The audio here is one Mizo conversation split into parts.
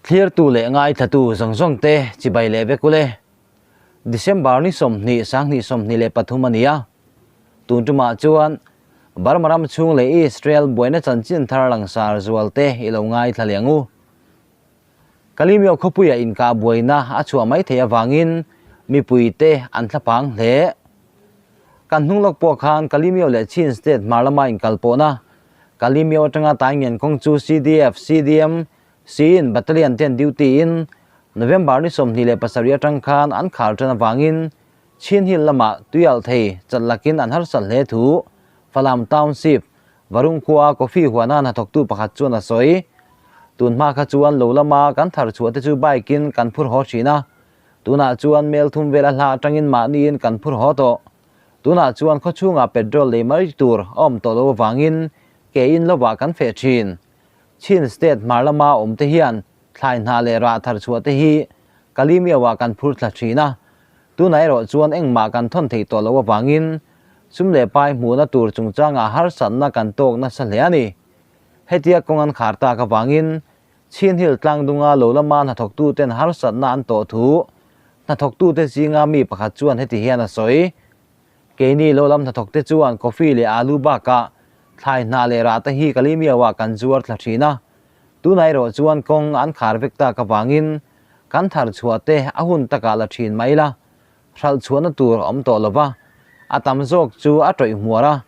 Thlirtu leh ngaithlatu zawng zawng te chibai leh vek ule. December ni 20 2023 a ni a. Tun tumah chuan Burma ram chhung leh Israel buaina chanchin thar langsar zual te i lo ngaithla leh ang u. Kalimio khawpuia inkah buaina a chhuah mai theih avangin mipui te an thlapang hle. Kan hnung lawk pawh khan Kalimio leh Chin State hmar lama inkalpawhna Kalimio atanga Taingen kawng chu CDF, CDM, Siin Battalion ten duty in November ni 27 atang khan an khar tan awangin Chin Hill lama tuial thei chatlakin an harsat hle thu Falam Township Varung khua coffee huana hnathawk tu pakhat chuan a sawi. Tun hma kha chuan lo lama kan thar chhuah te chu bike in kan phur haw thin a. Tunah chuan mel thum vel a hla atangin mahni in kan phur haw tawh. Tunah chuan khaw chhungah petrol lei mai tur a awm tawh lo awangin ke in lovah kan feh thin. Chin State hmar lama awm te hian thlai hna leh rah thar chhuah te hi Kalimiawa kan phur thla thin a. Tunah erawh chuan engmah kan thawn thei tawh lo awangin sum leh pai hmuhna tur chungchangah harsatna kan tawk nasa hle a ni. Hetia kawng an khar tak awangin Chin Hill tlangdunga lo lama hnathawktu ten harsatna an tawh thu hnathawktu te zinga mi pakhat chuan heti hian a sawi. Keini lo lam hnathawk te chuan coffee leh alu bakah thlai hna leh rah te hi Kalimiawa kan zuar thla thin a. Tunah erawh chuan kawng an khar vek tak awangin kan thar chhuah te a hun takah la thin mai la. Hralh chhuahna tur awm tawh lova a tam zawk chu a tawih hmuar a.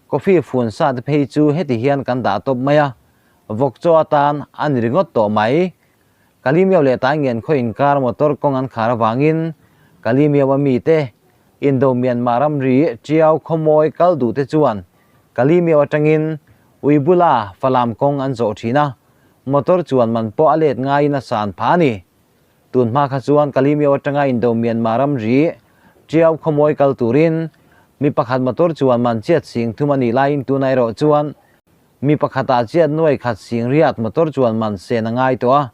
Coffee fun sa te phei chu heti hian kan dah tawp mai a. Vawk chaw atan a ni ringawt tawh mai. Kalimiaw leh Taingen khaw inkar motor kawng an khar awangin Kalimiaw a mi te Indo Myanmar ram ri Tiau khawmawi kal duh te chuan Kalimiaw atangin Uibula Falam kawng an zawh thin a. Motor chuan man pawh a let ngaiin a san pha a ni. Tun hma kha chuan Kalimiaw atanga Indo Myanmar ram ri Tiau khawmawi kal turin mi pakhat motor chuan man chiat sing thum a nih laiin tunah erawh chuan mi pakhatah chiat nuai khat sing riat motor chuan man sen a ngai tawh a.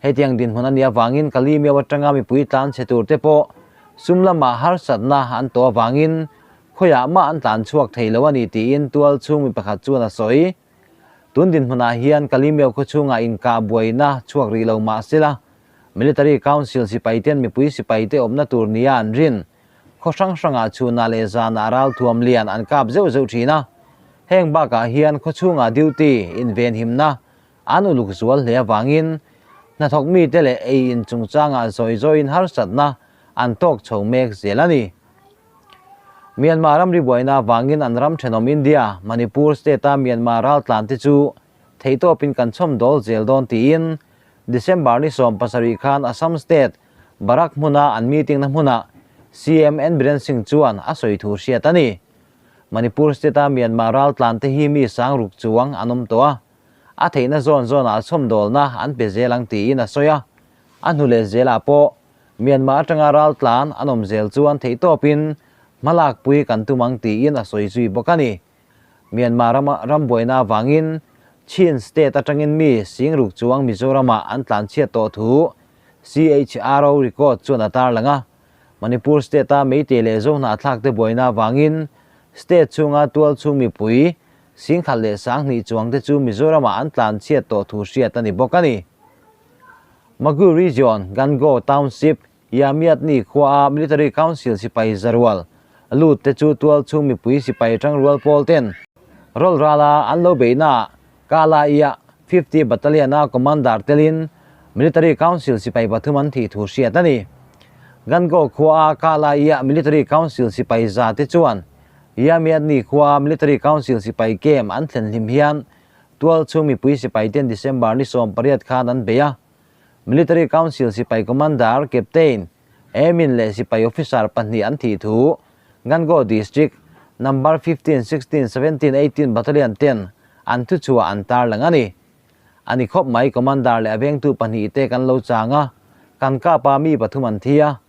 Hetiang dinhmun a nih awangin Kalimiaw atanga mipui tlan chhe tur te pawh sum lamah harsatna an tawh awangin khawiah mah an tlan chhuak thei lo a ni tiin tual chhung mi pakhat chuan a sawi. Tun dinhmunah hian Kalimiaw khaw chhungah inkah buaina chhuak rih lo mah sela Military Council sipai ten mipui sipai te awmna tur nia an rin. Khaw hrang hrangah chhunah leh zanah ral thuam lian an kap zeuh zeuh thin a. Heng bakah hian khaw chhungah duty inven himna an uluk zual hle awangin hnathawk mi te leh ei in chungchangah zawi zawiin harsatna an tawk chho mek zel a ni. Myanmar ramri buaina awangin an ram thenawm India, Manipur state a Myanmar ral tlan te chu theitawpin kan chhawm dawl zel dawn tiin December ni 17 khan Assam state Barak hmuna an meeting na hmuna CM N Biren Singh chuan a sawi thu hriat a ni. Manipur state a Myanmar ral tlan te hi mi sang ruk chuang an awm tawh a. A theihna zawn zawnah chhawm dawlna an pe zel ang tiin a sawi a. A hnu leh zelah pawh Myanmar atanga ral tlan an awm zel chuan theihtawpin hmalak pui kan tum ang tiin a sawi zui bawk a ni. Myanmar rama ram buaina awangin Chin state atangin mi sing ruk chuang Mizoramah an tlan chhiat tawh thu CHRO record chuan a tar lang a. Manipur state a Meitei leh Zohna thlak te buaina awangin state chhunga tual chhung mipui sing khat leh 2000 chuang te chu Mizoramah an tlan chhiat tawh thu hriat a ni bawk a ni. Magu region Gango Township Yamiat ni khua a Military Council sipai zarual lut te chu tual chhung mipui sipai tangrual pawl ten rol rala an lo beina kala ia 50 Battalion a commander telin Military Council sipai pathum an thi thu hriat a ni. Gango khua a kala ia Military Council sipai za te chuan Yamiat ni khua Military Council sipai kem an thlen hlim hian tual chhung mipui sipai ten December ni 18 khan an beia. Military Council sipai commander Captain Emin leh sipai officer pahnih an thi thu Gango District number 15, 16, 17, 18 Battalion ten an thu chhuah an tar lang a ni. Ani khawp mai commander leh a vengtu pahnih te kan lo changa kan kapa mi pathum an thi a.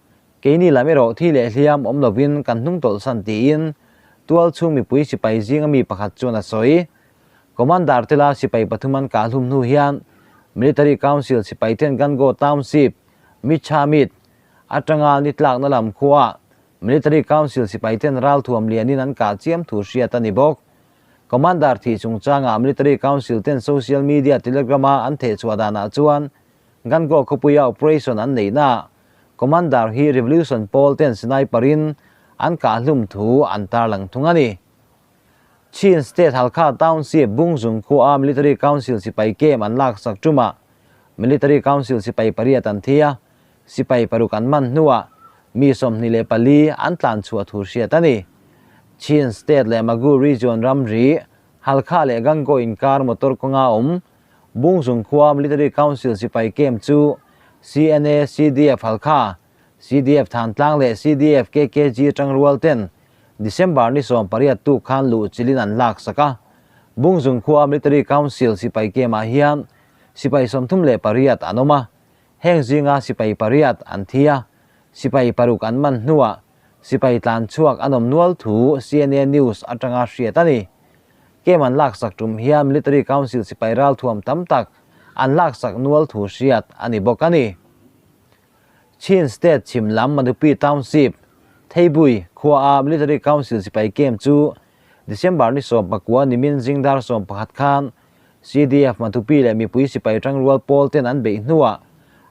Keini lam erawh thi leh hliam awm lovin kan hnung tawlh san tiin tual chhung mipui sipai zinga mi pakhat chuan a sawi. Commander tela sipai pathum an kah hlum hnu hian Military Council sipai ten Gango Township Michamit atanga ni tlak na lam khuwa Military Council sipai ten ral thuam lianin an kah chiam thu hriat a ni bawk. Commander thi chungchanga Military Council ten social media telegrama an theh chhuah danah chuan Gangaw khawpuia operation an neihnaah Commander hi Revolution pawl ten sniper in an kah hlum thu an tarlang thung a ni. Chin State Halkha Township Bungzung khua Military Council sipai camp an laksak tumah Military Council sipai pariat an thi a, sipai paruk an man hnuah mi 24 an tlan chhuah thu hriat a ni. Chin State leh Magu Region ramri Halkha leh Gangaw inkar motor kawnga awm Bungzung khua Military Council sipai camp chu CNA, CDF Halkha, CDF Thantlang leh CDF KKG tangrual ten December ni 18 tuk khan luh chilin an laksak a. Bungzung khua Military Council sipai camp ah hian sipai 38 an awm a, heng zinga sipai pariat an thi a, sipai paruk an man hnuah sipai tlan chhuak an awm nual thu CNA News atanga hriat a ni. Camp an laksak tum hian Military Council sipai ralthuam tam tak an laksak nual thu hriat a ni bawk a ni. Chin State chhim lam Madupi Township, Theibui khua a Military Council sipai camp chu December ni 19 nimin zingdar 11 khan CDF Matupi leh mipui sipai tangrual pawl ten an beih hnuah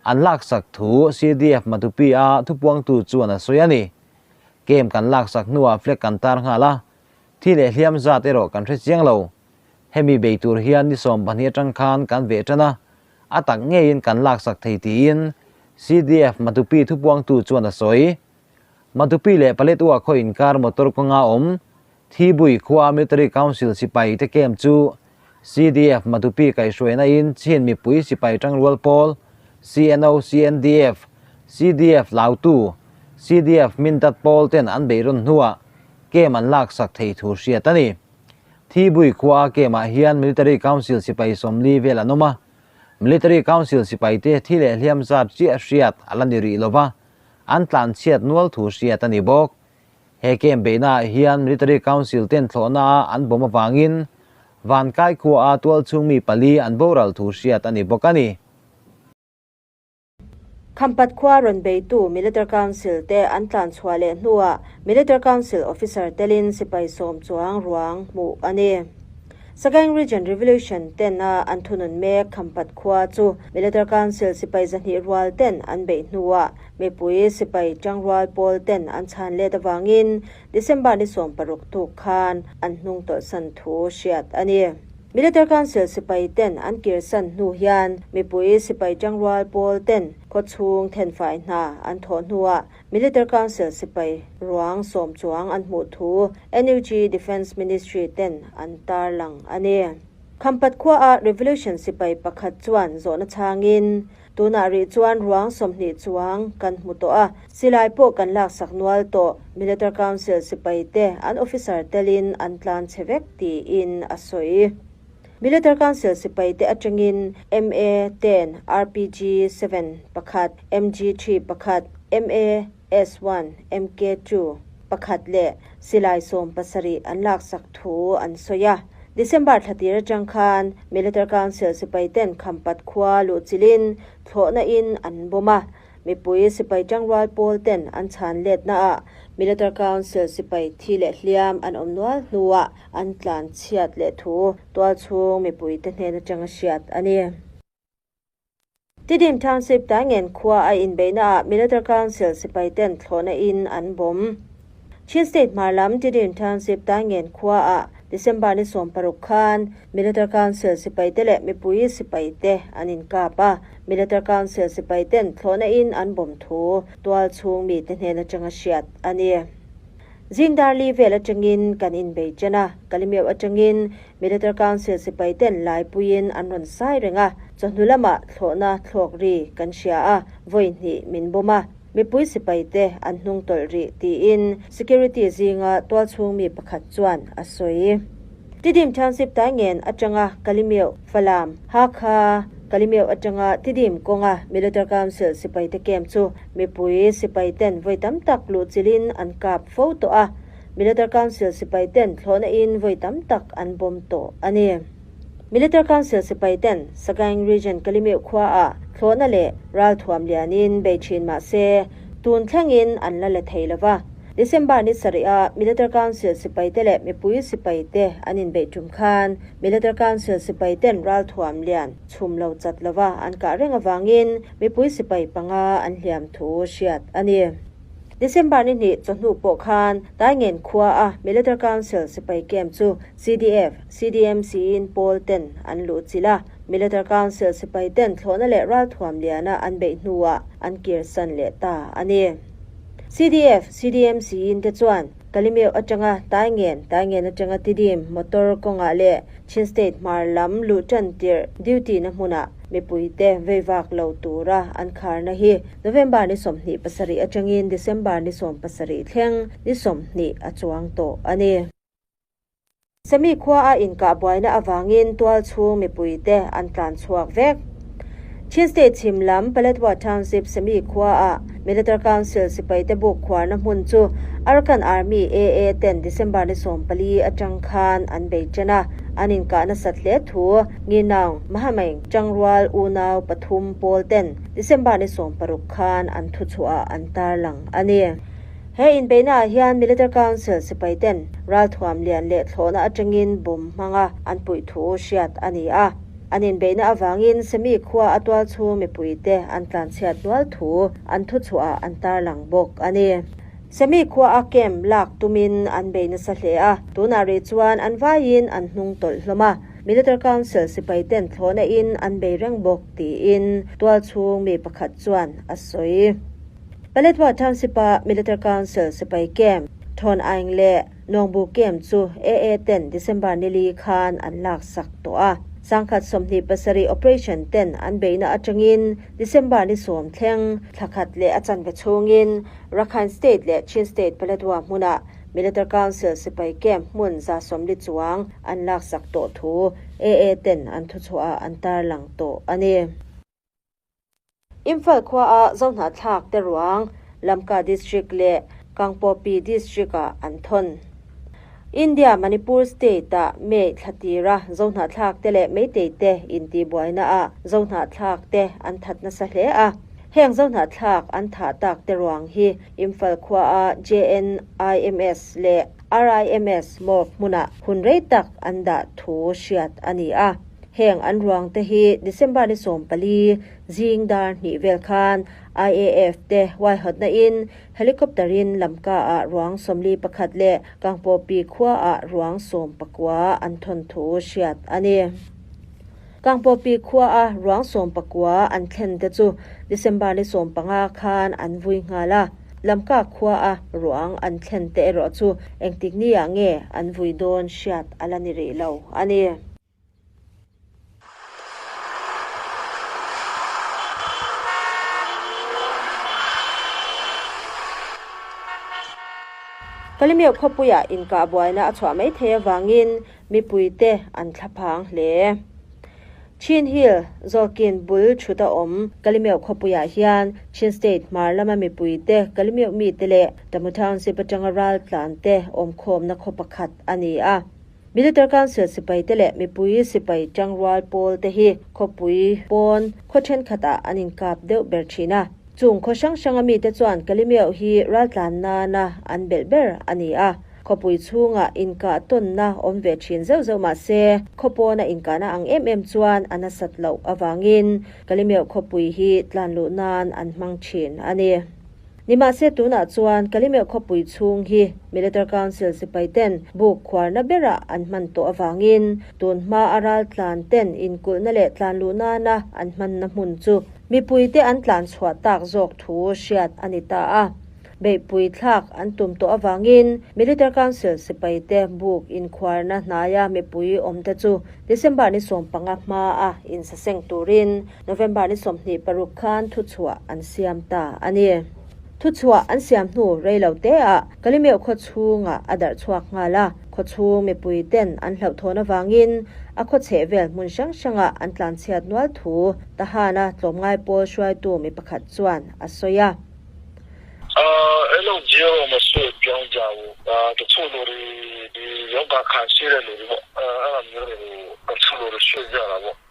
an laksak thu CDF Matupi a thupuangtu chuan a sawi a ni. Camp kan laksak hnuah flag kan tar nghal a, thi leh hliam zat erawh kan hre chiang lo. Hemi bei tur hian ni 12 atang khan kan veh tan a, a tak ngeiin kan laksak thei tiin CDF Matupi thupuangtu chuan a sawi. Matupi leh Paletwa khaw inkar motor kawnga awm Thibui khua Military Council sipai te camp chu CDF Matupi kaihhruaina in Chin mipui sipai tangrual pawl CNO CNDF CDF Lautu CDF Mindat pawl ten an bei rawn hnuah camp an laksak thei thu hriat a ni. Thibui khua camp ah hian Military Council sipai 40 vel an awm a, Military Council sipai te thi leh hliam zat chiah hriat a la ni rih lova, an tlan chhiat nual thu hriat a ni bawk. He camp beihnaah hian Military Council ten thlawhna a an bawm avangin Vankai khua a tual chhung mi pali an boral thu hriat a ni bawk a ni. Khampat khua rawn beitu Military Council te an tlan chhuah leh hnuah Military Council officer telin sipai 10 chuang ruang hmuh a ni. Sagaing Region Revolution ten a an thunun mek Khampat khua chu Military Council sipai 200 rual ten an beih hnuah mipui sipai tangrual pawl ten an chhan let awangin December ni 16 tuk khan an hnung tawlh san thu hriat a ni. Military Council sipai ten an kir san hnu hian mipui sipai tangrual pawl ten khaw chhung thenfai hna an thawh hnuah Military Council sipai ruang 10 chuang an hmuh thu NUG Defense Ministry ten an tar lang a ni. Khampat khua a Revolution sipai pakhat chuan zawhna changin tuna ri chuan ruang 20 chuang kan hmu tawh a, silai pawh kan laksak nual tawh Military Council sipai te an officer telin an tlan chevek tiin a sawi. Military Council sipai te atangin MA-10 RPG 7 pakhat MG3 pakhat MA-S1 MK2 pakhat le silai 17 an laksak thu an sawi a. December 30 atang khan Military Council sipai ten Khampat khua lu chilin thlawhna in an bawm a, mipui sipai tangrual pawl ten an chhan let na a Military Council sipai thi leh hliam an awm nual hnuah an tlan chhiat leh thu tual chhung mipui te hnen atanga hriat a ni. Tidim Township Taingen khua a inbeihna ah Military Council sipai ten thlawhna in an bawm. Chin State Hmarlam Tidim Township Taingen khua a December ni 16 khan Military Council sipai te leh mipui sipai te an inkap a, Military Council sipai ten thlawhna in an bawm thu tual chhung mi te hnen atanga hriat a ni. Zingdar li vel atangin kan inbei chen a, Kalimeu atangin Military Council sipai ten lai puiin an rawn sai reng a, chawhnu lama thlawhna thlawk ri kan hria a, vawi hnih min bawm a, mipui sipai te an hnung tawlh ri tiin security zinga tual chhung mi pakhat chuan a sawi. Tidim Township Taingen atanga Kalimeu Falam Hakha Kalimeu atanga Tidim kawnga Military Council sipai te camp chu mipui sipai ten vawi tam tak luh chilin an kap fo tawh a, Military Council sipai ten thlawhna in vawi tam tak an bawm tawh a ni. Military Council sipai ten Sagaing Region Kalimeu khua a thlawhna leh ralthuam lianin bei thin mah se tun thlengin an la le thei lova. December ni sarih a Military Council sipaite leh mipui sipaite an inbeih tum khan Military Council sipaiten ralthuam lian chhum lo chat lova an kah reng avangin mipui sipai panga an hliam thu hriat a ni. December ni hnih chawhnu pawh khan Taingen khua a Military Council sipai camp chu CDF, CDMC in pawl ten an luh chilh a, Military Council sipai ten thlawhna leh ralthuam liana an beih hnuah an kirsan leh ta a ni. CDF, CDMC in te chuan Kalimeu atanga Taingen, Taingen atanga Tidim motor kawngah leh Chin State hmar lam luh tan tirh duty na hmunah mipuite veivak lo tura an kharna hi November ni 27 atangin December ni 17 thleng ni 20 a chuang tawh a ni. Sami khua a inkah buaina avangin tual chhung mipuite an tlan chhuak vek. Chin State chhim lam Paletwa Township Sami khua a Military Council sipaite buk khuarna hmun chu Arakan Army, AA, ten December ni 14 atang khan an bei ṭan a, an inkah nasat hle thu Nginang, Mahamaing, Changrual unau pathum pawl ten December ni 16 khan an thuchhuah an tarlang a ni. He inbeihnaah hian Military Council sipai ten ralthuam lian leh thlawhna atangin bomb hmanga an puih thu hriat a ni a. An inbeihna avangin Semi khua a tual chhung mipuite an tlanchhiat nual thu an thuchhuah an tarlang bawk a ni. Semi khua a camp lak tumin an bei nasa hle a, tunah rih chuan an vaiin an hnung tawlh hlawm a. Military Council sipai ten thlawhna in an bei reng bawk tiin tual chhung mi pakhat chuan a sawi. Paletwa Township-a Military Council sipai camp, Thawn Aing leh Nawngbu camp chu AA ten December nili khan an laksak tawh a. 1027 operation ten an beihna atangin December ni 10 thleng thla khat leh a chanve chhungin Rakhine State leh Chin State Paletwa hmunah Military Council sipai camp hmun 140 chuang an laksak tawh thu AA ten an thuchhuah an tarlang tawh a ni. Imphal khua a Zohnahthlak te ruang Lamka District leh Kangpokpi District ah an thawn. India Manipur State ah May thla tira Zohnahthlak te leh Meitei te intihbuaina ah Zohnahthlak te an that nasa hle a. Heng Zohnahthlak an thah tak te ruang hi Imphal khua a JNIMS leh RIMS morgue hmunah hun rei tak an dah thu hriat a ni a. Heng an ruang te hi December ni 14 zing dar hnih vel khan IAF te huaihawtna in helicopter in Lamka ah ruang 41 leh Kangpokpi khua ah ruang 19 an thawn thu hriat a ni. Kangpokpi khua a ruang 19 an thlen te chu December ni 15 khan an vui nghal a. Lamka khua a ruang an thlen te erawh chu engtik ni ah nge an vui dawn hriat a la ni rih lo a ni. Kalimeu khawpuiah inkah buaina a chhuah mai thei avangin mipuite an thlaphang hle. Chin Hill, Zawlkin bul thut a awm Kalimeu khawpuiah hian Chin State hmar lama mipuite Kalimeu mite leh Tamu Township atanga ral tlante awmkhawmna khaw pakhat a ni a. Military Council sipaite leh mipui sipai tangrual pawl te hi khawpui pawn khaw thenkhatah an inkap deuh ber thin a. Chung khaw hrang hranga mite chuan Kalimeu hi raltlan nana an belh ber a ni a. Khawpui chhungah inkah tawnna awm ve thin zeuh zeuh mah se, khaw pawna inkahna ang em em chuan a nasat loh avangin Kalimeu khawpui hi tlan luh nan an hmang thin a ni. Nimahse tunah chuan Kalimeu khawpui chhung hi Military Council sipai ten buk khuarna berah an hman tawh avangin tun hma a ral tlan ten inkulhna leh tlan luh nana an hmanna hmun chu mipuite an tlan chhuah tak zawk thu hriat a ni ta a. Beihpui thlak an tum tawh avangin Military Council sipai te buk inkhuarna hnaia mipui awmte chu December ni 15 hma a insaseng turin November ni 26 khan thuchhuah an siam ta a ni. Thuchhuah an siam hnu rei lo te ah Kalimeu khaw chhungah a darh chhuak nghal a, khaw chhung mipui ten an hlauhthawn avangin a khaw chheh vel hmun hrang hrangah an tlanchhiat nual thu Tahana tlawmngai pawl hruaitu mi pakhat chuan a sawi a.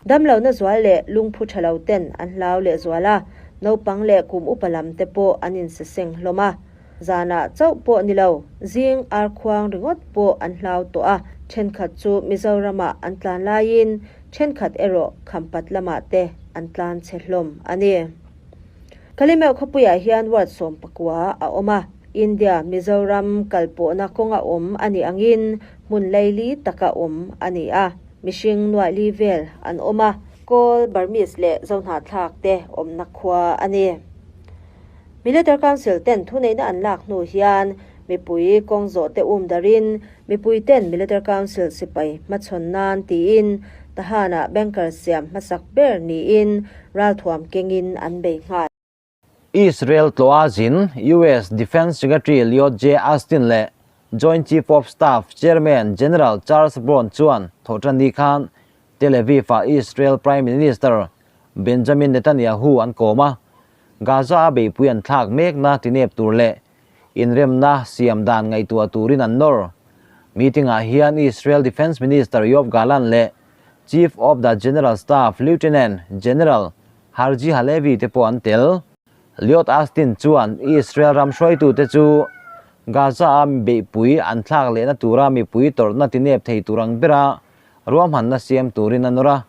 Damlohna zual leh lungphu tha lo ten an hlau leh zual a, naupang leh kum upa lam te pawh an insaseng hlawm a. Zanah chauh pawh ni lo, zing arkhuang ringawt pawh an hlau tawh a, thenkhat chu Mizoramah an tlan laiin thenkhat erawh Khampat lamah te an tlan chhe hlawm a ni. Kalimeuh khawpuiah hian ward 19 a awm a, India, Mizoram kal pawhna kawnga awm a nih angin hmun laili taka awm a ni a, mihring nuaih li vel an awm a. Kawl, Burmese leh Zohnahthlak te awmna khua a ni. Military Council ten thuneihna an lak hnu hian mipui kawng zawh te um darin mipui ten Military Council sipai hmachhawn nan tiin Tahan-ah banker siam hmasak ber niin ralthuam kengin an bei nghal. Israel tlawha zin US Defence Secretary Lloyd J. Austin leh Joint Chief of Staff Chairman General Charles Brown chuan thawhṭanni khan Tel Aviv-ah Israel Prime Minister Benjamin Netanyahu an kawm a, Gaza-a beihpui an thlak mekna tinep tur leh inremna siam dan ngaihtuah turin an nawr. Meeting-ah hian Israel Defence Minister Yoav Gallant leh Chief of the General Staff Lieutenant General Herzi Halevi te pawh an tel. Lloyd Austin chuan Israel ram hruaitute chu Gaza-a beihpui an thlak lehna tura mipui tawrhna tinep thei tur ang bera ruahmanna siam turin a nawr a.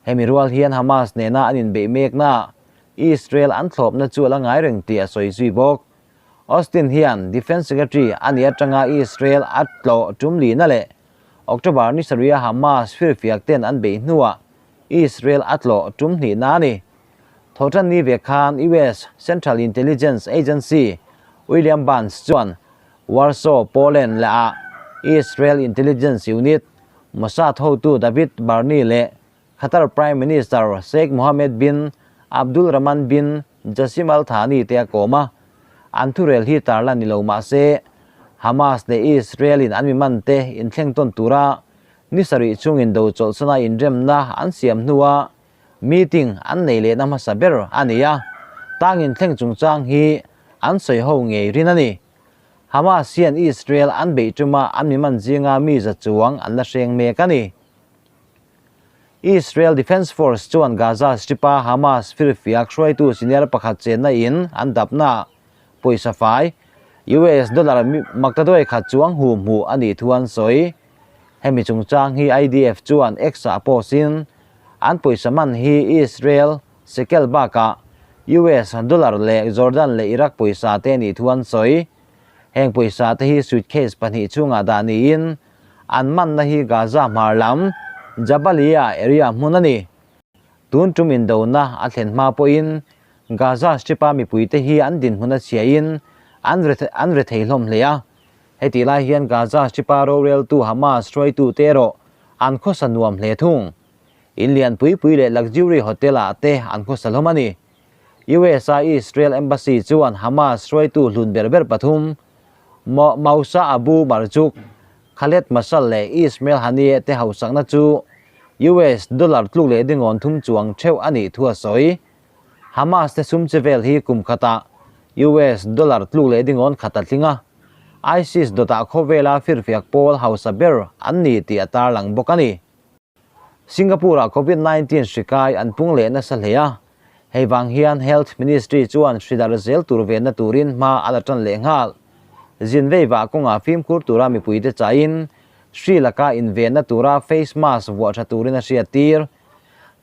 Hemi rual hian Hamas nena an inbeih meknaah Israel an thlawpna chu a la ngai reng tih a sawi zui bawk. Austin hian Defence Secretary a nih atanga Israel a tlawh tum lihna leh October ni sarih a Hamas firfiak ten an beih hnuah Israel a tlawh tum hnihna a ni. Thawhtan ni ve khan US Central Intelligence Agency William Burns chuan Warsaw, Poland leh ah Israel Intelligence Unit Mossad hotu David Barnea leh Qatar Prime Minister Sheikh Mohammed bin Abdul Rahman bin Jassim Al Thani te a kawm a, an thurel hi tarlan ni lo mah se, Hamas leh Israel in an mi man te inthleng tawn tura ni sarih chungin do chawlhsana inremna an siam hnua meeting an nei lehna hmasa ber a ni a, tang inthleng chungchang hi an sawi ho ngei rin a ni. Hamas hian Israel an beih tuma an mi man zinga mi za chuang an la hreng mek a ni. Israel Defense Force chuan Gaza Strip-a Hamas firfiak hruaitu senior pakhat chenna in an dapna pawisa fai US dollar maktaduai khat chuang hu hmuh a nih thu an sawi. Hemi chungchang hi IDF chuan X-ah post in an pawisa man hi Israel shekel bakah US dollar leh Jordan leh Iraq pawisa te nih thu an sawi. Heng pawisa te hi suitcase pahnih chungah dah niin An manna hi Gaza hmar lam Jabalia area hmun a ni. Tun tum indona a thlen hma pawhin Gaza Strip-a mipuite hi an dinhmun a chhiain an an re thei hlawm hle a. Hetih lai hian Gaza Strip-a roreltu Hamas hruaitute erawh an khawsa nuam hle thung. In lian pui pui leh luxury hotel-ah te an khawsa hlawm a ni. US-a Israel Embassy chuan Hamas hruaitu hlun ber ber pathum Moussa Abu Marzouk, Khaled Mashal leh Ismail Haniyeh te hausakna chu US dollar tluk leh dingawn thum chuang theuh a nih thu a sawi. Hamas te sum che vel hi kum khatah US dollar tluk leh dingawn khat a tling a, ISIS dawtah khawvela firfiak pawl hausa ber an ni tih a tarlang bawk a ni. Singapore-ah Covid 19 hri kai an pung leh nasa hle a, hei vang hian Health Ministry chuan hri darh zel tur venna turin hma a la tan leh nghal. Zin vei vah kawngah fimkhur tura mipuite chahin hri laka invenna tura face mask vuah tha turin a hriat tir.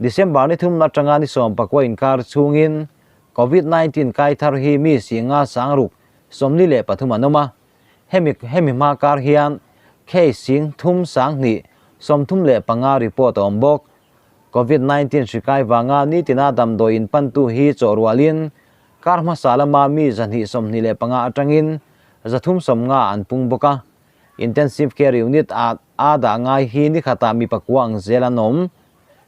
December ni thumna atanga ni 19 inkar chhungin Covid 19 kai thar hi mi singa sangruk 43 an awm a, Hemi hemi hma kar hian case 3,235 report a awm bawk. Covid 19 hri kai vanga nitina damdawi in pantu hi chaw rualin kar hmasa lama mi 225 atangin 390 an pung bawk a. Intensive Care Unit ah a dah ngai hi ni khatah mi pakua ang zel an awm.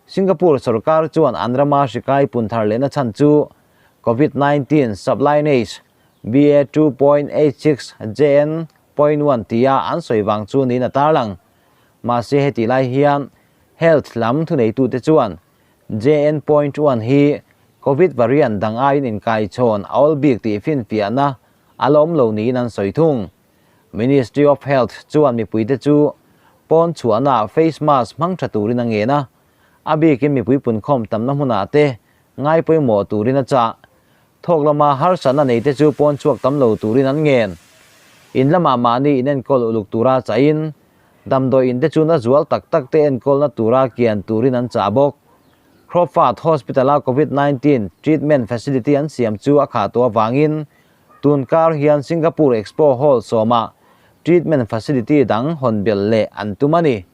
Singapore sarkar chuan an rama hri kai punthar lehna chhan chu Covid 19 sublineage BA 2.86 JN .1 tia an sawi vang chu niin a tarlang. Mahse hetih lai hian Health lam thuneitute chuan JN .1 hi Covid variant dang aiin inkaichhawn a awl bik tih finfiahna a la awm lo niin an sawi thung. Ministry of Health chuan mipuite chu pawn chhuahnaah face mask hmang tha turin a ngen a, a bikin mipui punkhawm tamna hmunah te ngai pawimawh turin a chah. Thawk lama harsatna neite chu pawn chhuak tam lo turin an ngen. In lamah mahni inenkawl uluk tura chahin, damdawi inte chu na zual tak tak te enkawlna tura kian turin an chah bawk. Crawford Hospital-a Covid 19 treatment facility an siam chu a khah tawh avangin tun kar hian Singapore Expo Hall sawmah treatment facility dang hawn belh leh an tum a ni.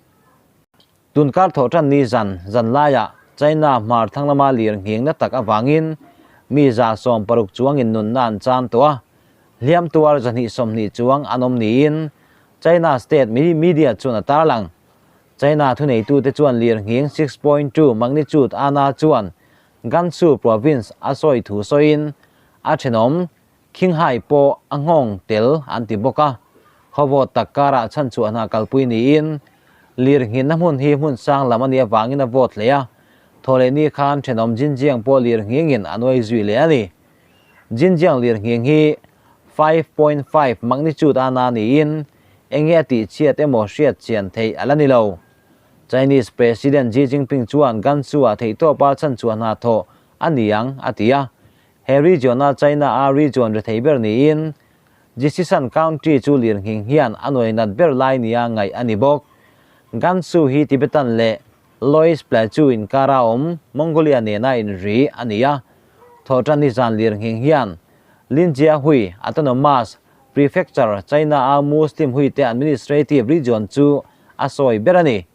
Tun kar thawh tan ni zan zan laiah China hmar thlang lama lir nghing na tak avangin mi 160 chuangin nunna an chan tawh a, hliam tuar 220 chuang an awm niin China state media chuan a tarlang. China thuneitute chuan lir nghing 6.2 magnitude ana chuan Gansu province a sawi thu sawiin a thenawm Qinghai pawh a nghawng tel an ti bawk a, khawvawt tak karah chhanchhuah hna kalpui niin lir nghinna hmun hi hmun sang lam a nih avangin a vawt hle a, thawhlehni khan thenawm Jinjiang pawh lir nghingin a nuai zui leh a ni. Jinjiang lir nghing hi 5.5 magnitude a na niin enge a tih chhiat emaw hriat chian theih a la ni lo. Chinese President Xi Jinping chuan Gansu-ah theihtawpa chhanchhuah hna thawh a ni ang a ti a, He region-a China-a region rethei ber niin, Jisishan County chu lirnghing hian a nuai nat ber lai nia ngaih a ni bawk. Gansu hi Tibetan leh Loess Plateau inkara awm Mongolia nena inri a ni a. Thawhṭanni zan lirnghing hian Linjiahui Autonomous Prefecture, China-a Muslim huite administrative region chu a sawi ber a ni.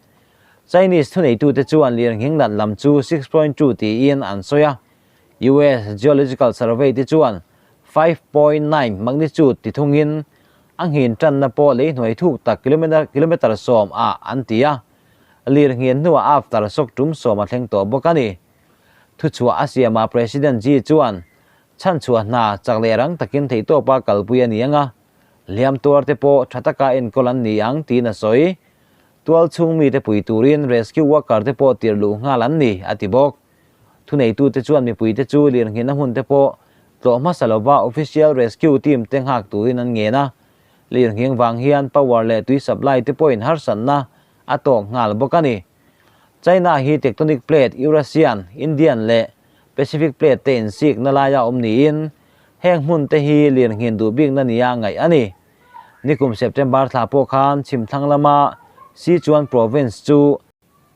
Chinese thuneitute chuan lirnghing nat lam chu 6.2 tiin an sawi a. US Geological Survey te chuan 5.9 magnitude ti thungin a nghin tanna pawh lei hnuai thuk tak kilometre 10 ah an ti a, lir nghin hnuah after shock tum 10 a thleng tawh bawk a ni. Thuchhuah a siamah President Xi chuan chhanchhuah hna chak leh rang takin theihtawpa kalpui a ni ang a, hliam tuar te pawh tha taka enkawl an ni ang tiin a sawi. Tual chhung mite pui turin rescue worker te pawh tirh luh nghal an ni, a ti bawk. Thuneitute chuan mipuite chu lirnghina hmun te pawh tlawh hmasa lova official rescue team te nghak turin an ngen a. Lirnghing vang hian power leh tui supply te pawhin harsatna a tawk nghal bawk a ni. China hi tectonic plate Eurasian, Indian leh Pacific plate te insikna laia awm niin heng hmun te hi lirnghin duh bikna nia ngaih a ni. Nikum September thla pawh khan chhimthlang lama Sichuan province chu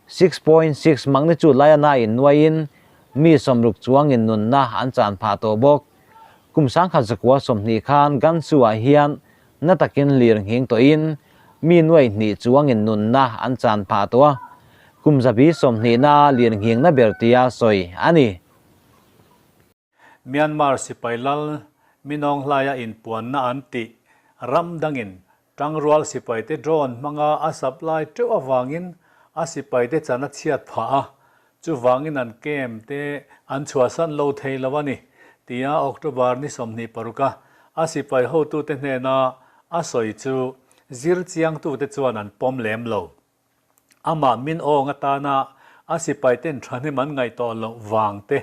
6.6 magnitude laia na in nuaiin mi 60 chuangin nunna an chan phah tawh bawk. Kum 1920 khan Gansu-ah hian na takin lir nghing tawhin mi 2,000 chuangin nunna an chan phah tawh a, kum 120na lir nghing na ber tia sawi a ni. Myanmar sipai lal Min Aung Hlaia inpuanna an tih ram dangin tangrual sipaite drone hmanga a supply teuh avangin a sipaite chan a chhiat phah a, chuvangin an camp te an chhuahsan lo thei lo a ni, tia October ni 26 a a sipai hotute hnena a sawi chu zir chiangtute chuan an pawm lem lo. Amah Min Aung atana a sipaiten thahnem an ngaih tawh loh vang te,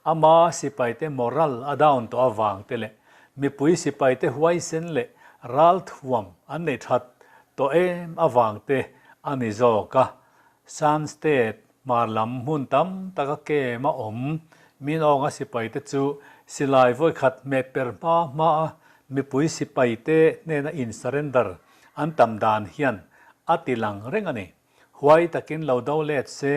ama sipaite moral a down tawh avang te leh mipui sipaite huaisen leh ralthuam an neih that tawh em avang te a ni zawk a. Shan State hmar lam hmun tam taka kem a awm Min Aung a sipaite chu silai vawikhat hmeh per hma hma a mipui sipaite hnena in surrender an tam dan hian a ti lang reng a ni. Huai takin lo do let se,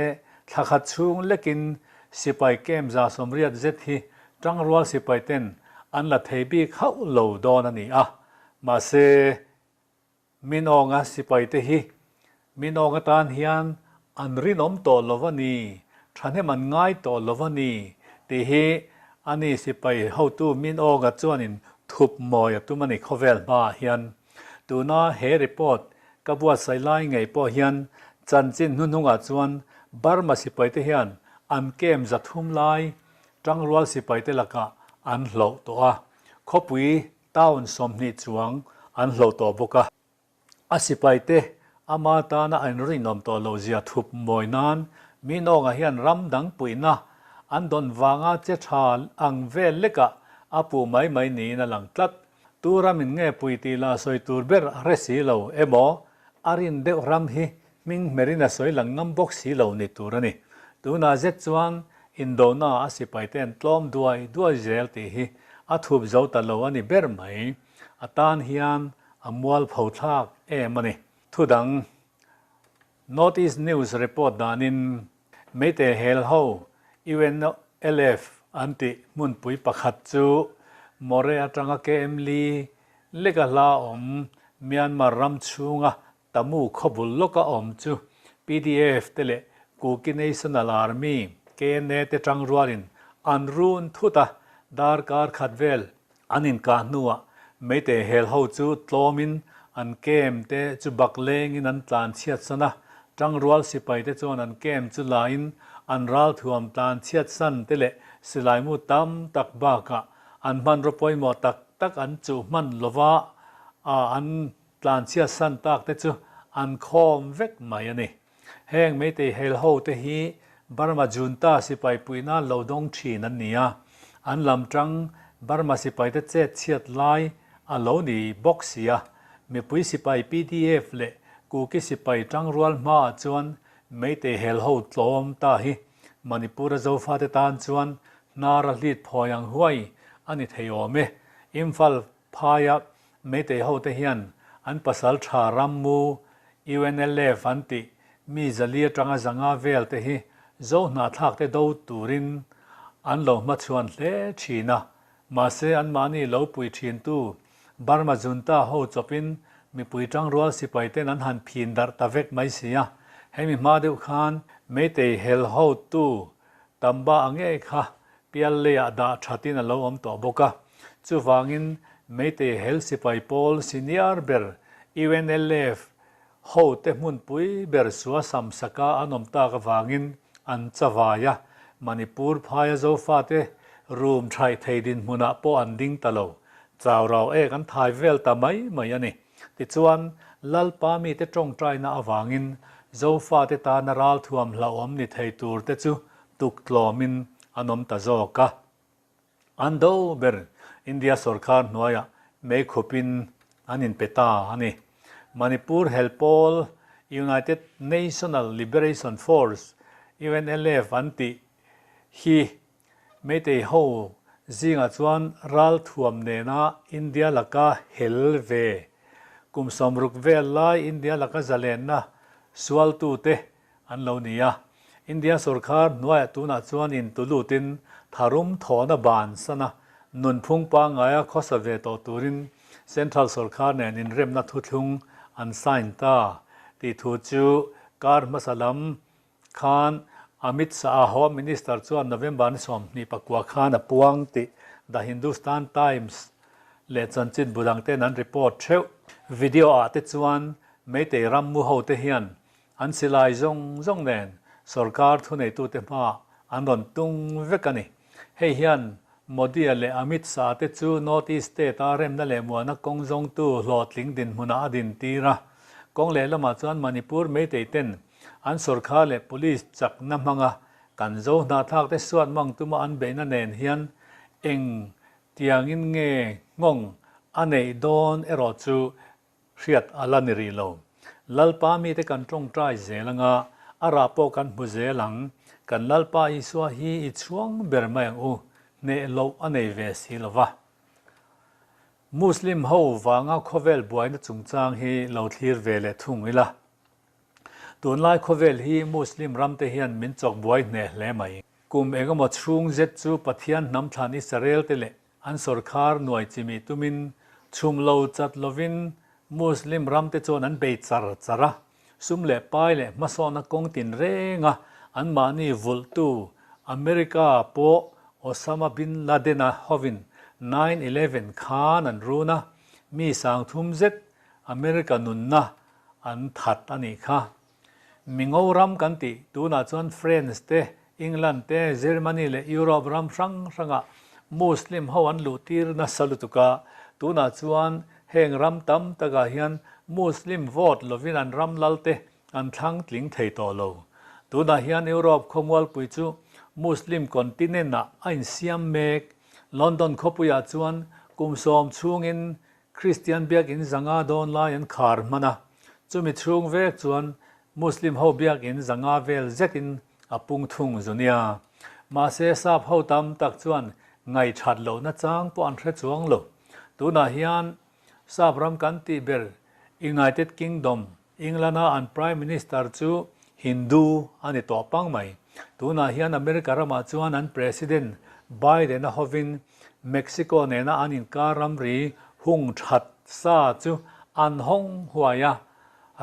thla khat chhung lekin sipai camp 180 zet hi tangrual sipai ten an la thei bik hauh lo dawn a ni a. Mahse, Min Aunga sipai te hi Min Aung atan hian an rinawm tawh lo a ni, thahnem an ngai tawh lo a ni tih hi a ni sipai hotu Min Aunga chuanin thup mawi a tum a ni khawvel hmaah hian. Tuna he report ka buatsaih lai ngei pawh hian chanchin hnuhnungah chuan Burma sipaite hian an camp 300 lai tangrual sipaite lakah an hloh tawh a, khawpui town 20 chuang an hloh tawh bawk a. A sipaite ama tana an rinawm tawh loh zia thup mawi nan Min Aunga hian ram dang puihna an dawn vanga che tha ang vel lekah a puh mai mai niin a lang tlat. Tu ramin nge pui tih lah sawi tur ber a hre si lo emaw, a rin deuh ram hi hming hmerin a sawi lang ngam bawk si lo ni tur a ni. Tunah zet chuan Indona a sipaite an tlawm duai duai zel tih hi a thup zo ta lo a ni ber mai. A tan hian a mualpho thlak em a ni. Thudang, North East News report danin Meitei hel ho UNLF an tih hmunpui pakhat chu Moreh atanga KM li leka hla awm Myanmar ram chhunga Tamu khawbul lawka awm chu pdf te leh Kuki National Army, KNA, te tangrualin an run thut a, darkar khat vel an inkah hnuah Meitei hel ho chu tlawmin an kem te chu bak lengin an tlan chhiat san a, tangrual sipai te chuan an kem chu lain an ralthuam tlan chhiat san te leh silaimu tam tak bakah an hmanraw pawimawh tak tak an chuh hman lova an Tlanchhiat san tak te chu an khawm vek mai a ni. Heng Meitei hel ho te hi Burma junta sipai puihna lo dawng thin an ni a, an lam tang Burma sipai te chet chhiat lai a lo ni bawk si a. Mipui sipai pdf leh Kuki sipai tangrual hmaah chuan Meitei hel ho tlawm ta hi Manipur a Zofate tan chuan hnar a hlit phawi ang huai a ni thei awm e. Imphal Phaia Meitei hote hian an pasal tha rammu UNLF an tih mi zali atanga zanga vel te hi Zo hnahthlak te do turin an lo hmachhuan hle thin a, mahse anmahni lo pui thintu Burma junta ho chawpin mipui tangrual sipai ten an han phin darh ta vek mai si a, hemi hma deuh khan Meitei hel hotu Tamba a ngei kha Pialleiah dah thatin a lo awm tawh bawk a. Chuvangin Meitei hel sipai pawl senior ber UNLF hote hmunpui ber Suasam saka an awm tak avangin an chavai a, Manipur phaia Zofate rum thaih thei dinhmunah pawh an ding ta lo. Chau rau ek an thai vel ta mai mai a ni. Tichuan, Lalpa mite tawngtaina avangin Zofate tana ralthuam hlauhawm ni thei turte chu tuktlawmin an awm ta zawk a. An do ber India sorkar hnuaiah meikhupin an inpe ta a ni. Manipur hel pawl United National Liberation Force, UNLF, an tih hi Meitei ho zingah chuan ralthuam nena India laka hel ve, kum 60 vel lai India laka zalenna sualtute an lo ni a. India sorkar hnuaiah tunah chuan intulutin tharum thawhna bansan a, nunphung pangngaia khawsa ve tawh turin Central sorkar nen inremna thuthlung an sign ta tih thu chu kar hmasa lam khan Amit Shah Home Minister chuan November ni 24 khan a puang tih The Hindustan Times leh chanchin bu dang ten an report theuh. Video ah te chuan Meitei ram mu ho te hian an silai zawng zawng nen sorkar thuneitute hmaah an rawn tung vek a ni. Hei hian Modi-a leh Amit Shah te chu North East state-a remna leh muana kawng zawngtu hlawhtling dinhmunah a dintir a. Kawng lehlamah chuan Manipur Meitei ten An sorkar leh police chakna hmanga kan zo hnahthlak te suat mang tuma an beihna nen hian eng tiangin nge nghawng a neih dawn erawh chu hriat a la ni rih lo. Lalpa mite kan tawngtai zel anga a rah pawh kan hmu zel ang. Kan Lalpa Isua hi i chhuang ber mai ang u, hneh loh a nei ve si lo va. Muslim ho vanga khawvel buaina chungchang hi lo thlir ve leh thung ila. Tunlai khawvel hi Muslim ramte hian min chawk buai hneh hle mai. Kum engemaw chhung zet chu Pathian hnam thlan Israel te leh an sawrkhar nuai chimi tumin chhum lo chat lovin Muslim ramte chuan an bei char char a, sum leh pai leh hmasawnna kawng tinrenga anmahni vulhtu America pawh Osama bin Laden-a hovin 9/11 khan an run a, mi 3000 zet America nunna an that a nih kha. Mingo ram kan tih tunah chuan France te, England te, Germany leh Europe ram hrang hrangah Muslim ho an luh tir nasa lutuk a, tunah chuan heng ram tam takah hian Muslim vote lovin an ram lal te an thlang tling thei tawh lo. Tunah hian Europe khawmualpui chu Muslim continent ah a insiam mek. London khawpuiah chuan kum 10 chhungin Kristian biakinn 500 dawn lai an khar hman a, chumi chhung vek chuan Muslim ho biakinn 500 vel zetin a pung thung zu nia. Mahse sap ho tam tak chuan ngaihṭhat lohna chang pawh an hre chuang lo. Tunah hian sap ram kan tih ber United Kingdom, England-a an Prime Minister chu Hindu a ni tawh pang mai. Tunah hian America ramah chuan an President Biden-a hovin Mexico nena an inkar ramri hung ṭhat sa chu an hawng huai a.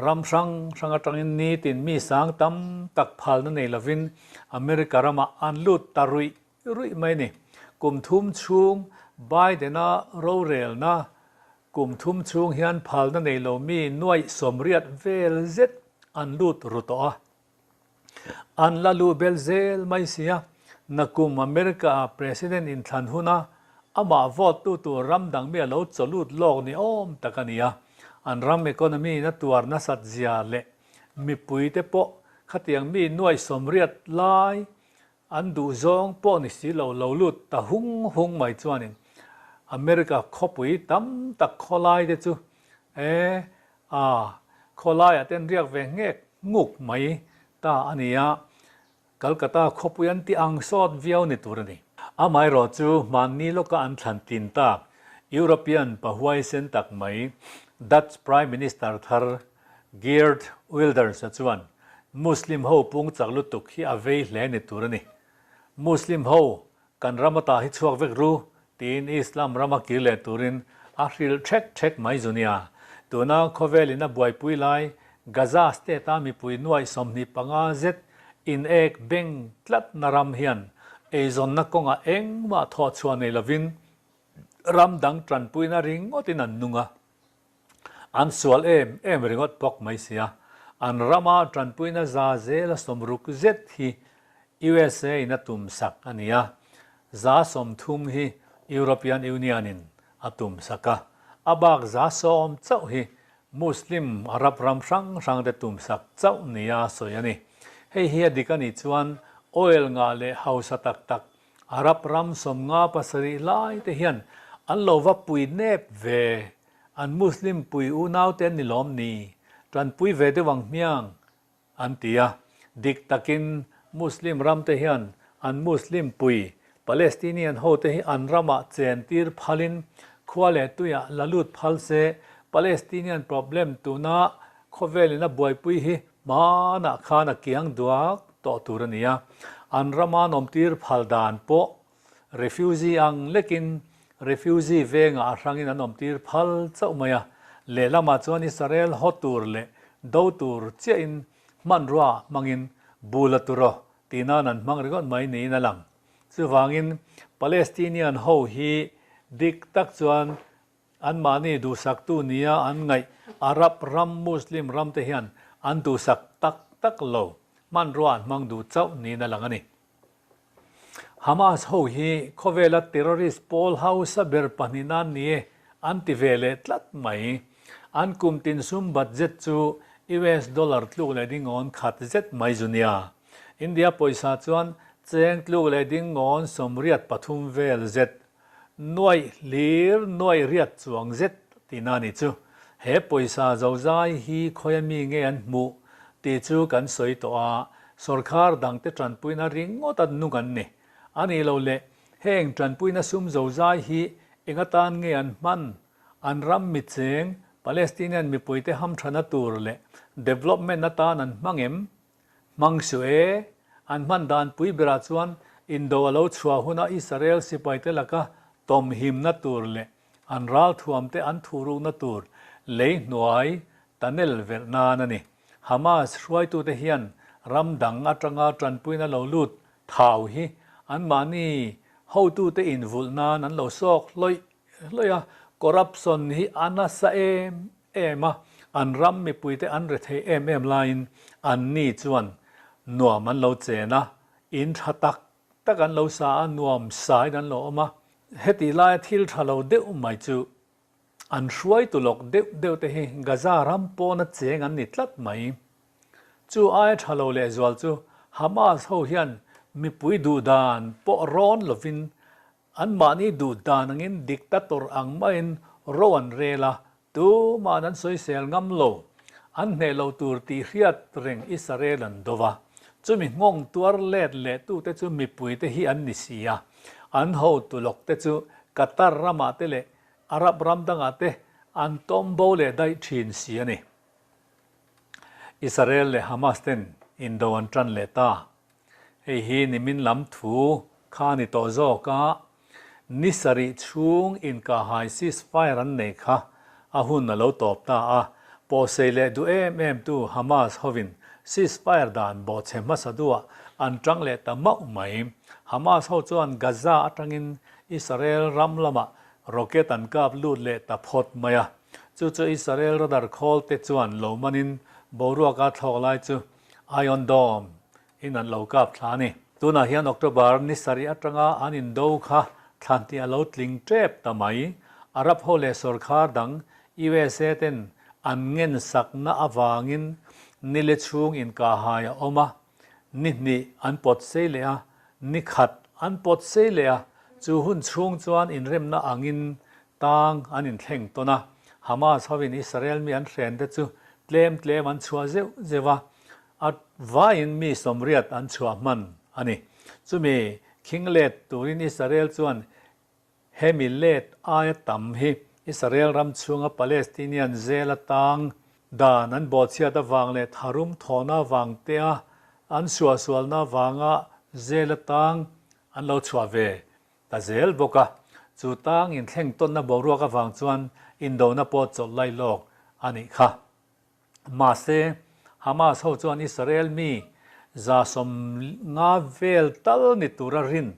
Ram hrang hrang atangin nitin mi sang tam tak phalna nei lovin America ramah an lut ta ruih ruih mai a ni. Kum thum chhung Biden-a rorelna kum thum chhung hian phalna nei lo mi nuaih sawmriat vel zet an lut ru tawh a. An la luh bel zel mai sia, nakum America-a President inthlan huna amah vote tu tur ram dang mi a lo chaw lut lawk ni awm tak a ni a. An ram economy in a tuar nasat zia leh mipui te pawh khatiang mi nuaih sawmriat lai an duh zawng pawh ni si lo lo lut ta hung hung mai chuanin America khawpui tam tak khawlai te chu e a khawlaiah ten riak ve nghek nguk mai ta a ni a, Calcutta khawpui an tih ang sawt viau ni tur a ni. Amaherawh chu hmanni lawka an thlan tlin tak European pa huaisen tak mai Dutch Prime Minister thar Geert Wilders-a chuan Muslim ho pung chak lutuk hi a vei hle ni tur a ni. Muslim ho kan ram ata hi chhuak vek ru tiin Islam rama kir leh turin a hrilh ṭhek ṭhek mai zu nia. Tuna khawvelin a buaipui lai Gaza state-a mipui nuaih 25 zet in ek beng tlatna ram hian eizawnna kawngah engmah thawhchhuah nei lovin ram dang tanpuina ringawtin an nung a. An sual em em ringawt bawk mai sia. An rama tanpuina za zela sawmruk zet hi USA in a tum sak a ni a, za 30 hi European Union in a tum sak a, a bak za sawm chauh hi Muslim Arab ram hrang hrang te tum sak chauh nia sawi a ni. Hei hi a dik a nih chuan oil ngah leh hausa tak tak Arab ram 57 lai te hian an lo va pui nep ve, an Muslim pui unau te an ni lawm ni, tanpui ve deuh ang hmiang an ti a. Dik takin Muslim ram te hian an Muslim pui Palestinian ho te hi an ramah chen tir phalin khua leh tuiah la lut phal se, Palestinian problem tuna khawvelin a buaipui hi Hmanah khan a kiang duak tawh tur a ni a, an rama nawmtir phal dan pawh refugee ang lekin refugee vengah a hrangin an awmtir phal chauh mai a, lehlamah chuan Israel haw tur leh do tur chiahin hmanrua hmangin bul a tur aw tih nan an hmang ringawt mai niin a lang. Chuvangin Palestinian ho hi dik tak chuan Anmahni duhsaktu nia an ngaih Arab ram Muslim ramte hian an duhsak tak tak lo, hmanrua an hmang duh chauh niin a lang a ni. Hamas ho hi khawvela terrorist pawl hausa ber pahnih nan ni e an ti ve leh tlat mai. An kum tin sum budget chu US dollar tluk leh dingawn khat zet mai zu nia. India pawisa chuan cheng tluk leh dingawn 83 vel zet Nuaih hlir nuaih riat chuang zet tihna a nih chu. He pawisa zozai hi khawia mi nge an hmuh tih chu kan sawi tawh a, sawrkhar dangte tanpuina ringawt a nung an ni. A nih loh leh heng tanpuina sum zozai hi eng atan nge an hman? An ram micheng Palestinian mipuite hamthana tur leh development atan an hmang em? Hmang suh e, an hman dan pui berah chuan indo a lo chhuah huna Israel sipaite laka tawmhimna tur leh an ralthuamte an thuhrukna tur lei hnuai tunnel verh nan a ni. Hamas hruaitute hian ram dang atanga tanpuina lo lut thau hi anmahni hotute invulh nan an lo sawk hlawih hlawih a, corruption hi a nasa em em a, an ram mipuite an rethei em em laiin anni chuan nuam an lo chen a, in tha tak tak an lo sa a, nuam sain an lo awm a. Hetih laia thil tha lo deuh mai chu an hruaitu lawk deuh deuh te hi Gaza ram pawna cheng an ni tlat mai. Chu aia tha lo lehzual chu Hamas ho hian mipui duhdan pawh rawn lovin Anmahni duh dan angin dictator ang maiin ro an rel a, tuma'n an sawisel ngam lo. An hneh lo tur tih hriat reng Israel an do va. Chumi nghawng tuar let leh tute chu mipuite hi an ni si a, an hotu lawk te chu Qatar ramah te leh Arab ram dangah te an tawm bo leh daih thin si a ni. Israel leh Hamas ten indo an tan leh ta. Hei hi nimin lam thu kha a ni tawh zawk a, ni sarih chhung inkahhai ceasefire an nei kha a hun a lo tawp ta a, pawhsei leh duh em em tu Hamas hovin ceasefire dan bawhchhe hmasa duah an tang leh ta mauh mai. Hamas ho chuan Gaza atangin Israel ram lamah rocket an kap lut leh ta phawt mai a, chu chu Israel radar khawl te chuan lo manin boruaka thlawk lai chu Iron Dome in an lo kap thla a ni. Tunah hian October ni sarih atanga an indo kha thlan tih a lo tling tep ta mai. Arab ho leh sawrkhar dang USA ten an ngen sakna avangin nile chhung inkahhai a awm a, ni hnih an pawt sei leh a, ni khat an pawt sei leh a, chu hun chhung chuan inremna angin tang an inthleng tawn a. Hamas hovin Israel mi an hren te chu tlem tlem an chhuah zeuh zeuh a, A vaiin mi sawmriat an chhuah hman a ni. Chumi khing let turin Israel chuan hemi let aia tam hi Israel ram chhunga Palestinian zel atang dan an bawhchhiat avang leh tharum thawhna avang tea an suahsualna avanga zel atang an lo chhuah ve ta zel bawk a. Chu tang inthleng tawnna boruak avang chuan indona pawh chawlh lailawk a nih kha. Mahse, Hamas ho chuan Israel mi 150 vel tal ni tura rin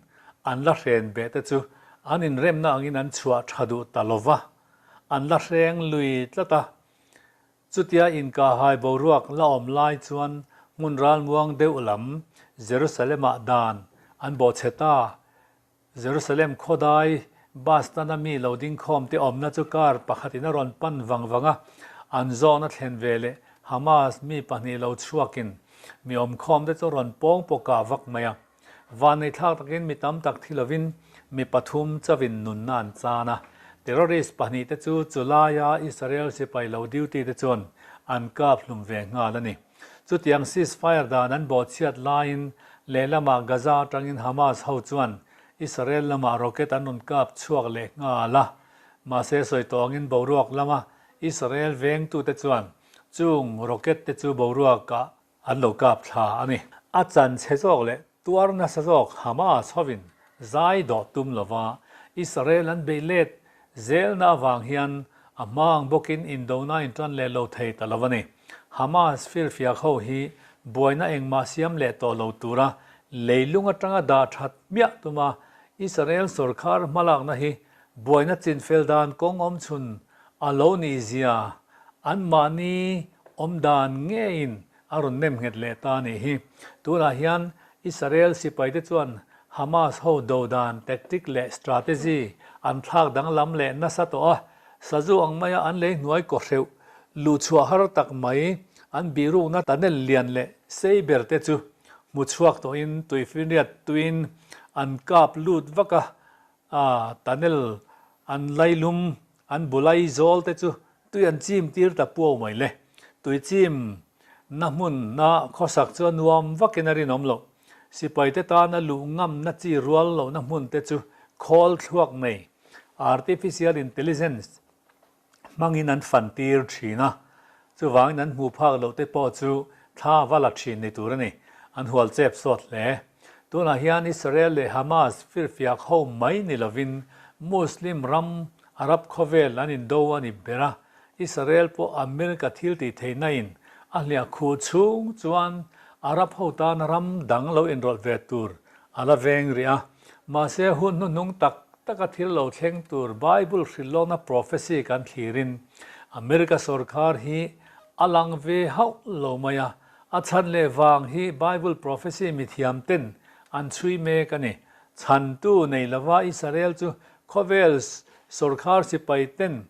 an la hren beh te chu an inremna angin an chhuah tha duh ta lo va, an la hreng lui tlat a. Chutia inkahhai boruak la awm lai chuan hmun ralmuang deuh lam Jerusalem-ah dan an bawhchhe ta. Jerusalem khawdai bus tana mi lo ding khawm te awmna chu car pakhatin a rawn pan vang vang a, an zawhna thlen ve leh Hamas mi pahnih lo chhuakin mi awm khawm te chu rawn pawng pawkah vak mai a. Vanneihthlak takin mi tam tak thi lovin mi pathum chauhin nunna an chan a, terrorist pahnih te chu chulaia Israel sipai lo duty te chuan an kap hlum ve nghal a ni. Chutiang ceasefire dan an bawhchhiat laiin lehlamah Gaza atangin Hamas ho chuan Israel lamah rocket an rawn kap chhuak leh nghal a. Mahse sawi tawngin boruak lama Israel vengtute chuan chung rocket te chu boruakah an lo kap thla a ni. A chan chhe zawk leh Tuar nasa zawk Hamas hovin zai dawh tum lova Israel an beih let zelna avang hian a hma ang bawkin indona intan leh lo thei ta lo a ni. Hamas firfiak ho hi buaina engmah siam leh tawh lo tura leilung atanga dah that hmiah tuma Israel sawrkhar hmalakna hi buaina chinfel dan kawng awm chhun a lo nih zia anmahni awmdan ngeiin A rawn nem nghet leh ta a nih hi. Tunah hian Israel sipaite chuan Hamas ho do dan tactic leh strategy an thlak danglam leh nasa tawh a, sazu ang maia an lei hnuai kaw hreuh luhchhuah har tak mai an bihrukna tunnel lian leh sei ber te chu hmu chhuak tawhin tuifinriat tuiin an kap lut vak a, a tunnel an lailum an bulai zawl te chu Tui an chim tir ta puau mai le. Tui chim na hmun na khawsak chu a nuam vakin a rinawm loh. Sipai te tana luh ngam na chi rual lohna hmun te chu khawl thluak nei, artificial intelligence, hmangin an fan tir thin a. Chuvangin an hmuh phak loh te pawh chu thla va la thin ni tur a ni. An hual chep sawt hle. Tunah hian Israel leh Hamas firfiak ho mai ni lovin Muslim ram Arab khawvel an indo a ni ber a, Israel pawh America thil tih theihna in a hliah khuh chhung chuan Arab ho tan ram dang lo inrawlh ve tur a la veng rih a. Mahse hun hnuhnung tak taka thil lo thleng tur Bible hrilhlawkna prophecy kan thlirin America sawrkhar hi a lang ve hauh lo mai a, A chhan leh vang hi Bible prophecy mithiam ten an chhui mek a ni. Chhantu nei lova Israel chu khawvel sawrkhar sipai ten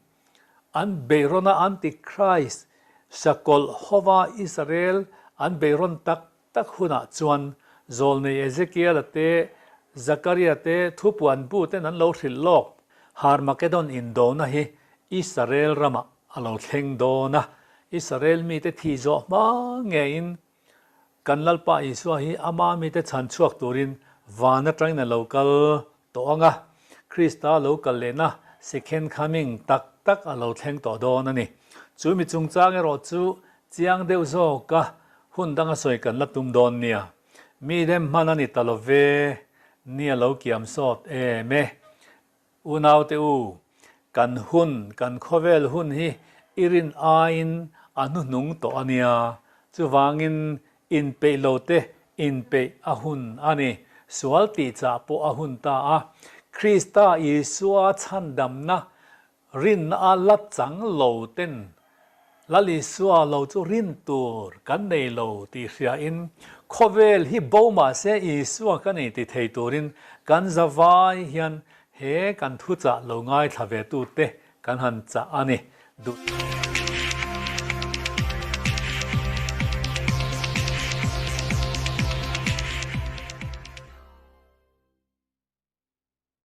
an beihrawn a Antichrist sakawlh hova Israel an beihrawn tak tak hunah chuan zawlnei Ezekiel-a te Zakaria te thupuan bu ten an lo hrilh lawk. Harmageddon indona hi Israel ramah a lo thleng dawn a, Israel mite thih zawh hma ngeiin Kan Lalpa Isua hi ama mite chhan chhuak turin van atangin a lo kal tawh ang a, Krista lo kal lehna Second Coming tak tak a lo thleng tawh dawn a ni. Chu mi chungchang erawh chu chiang deuh zawka hun danga sawi kan la tum dawn nia. Mi dem hman a ni ta lo ve, ni a lo kiam sawt em e. Unaute u, kan hun, kan khawvel hun hi i rin aiin a hnuhnung tawh a nia. Chuvangin inpeih lo te inpeih a hun a ni. Sual tihchah pawh a hun ta a. Krista Isua chhandamna Rinna a la chang lo ten Lal Isua lo chu rin tur kan nei lo tih hriain khawvel hi bo mahse Isua ka nei ti thei turin kan zavai hian he kan thuchah lo ngaithla ve tute kan han chah a ni. Duh.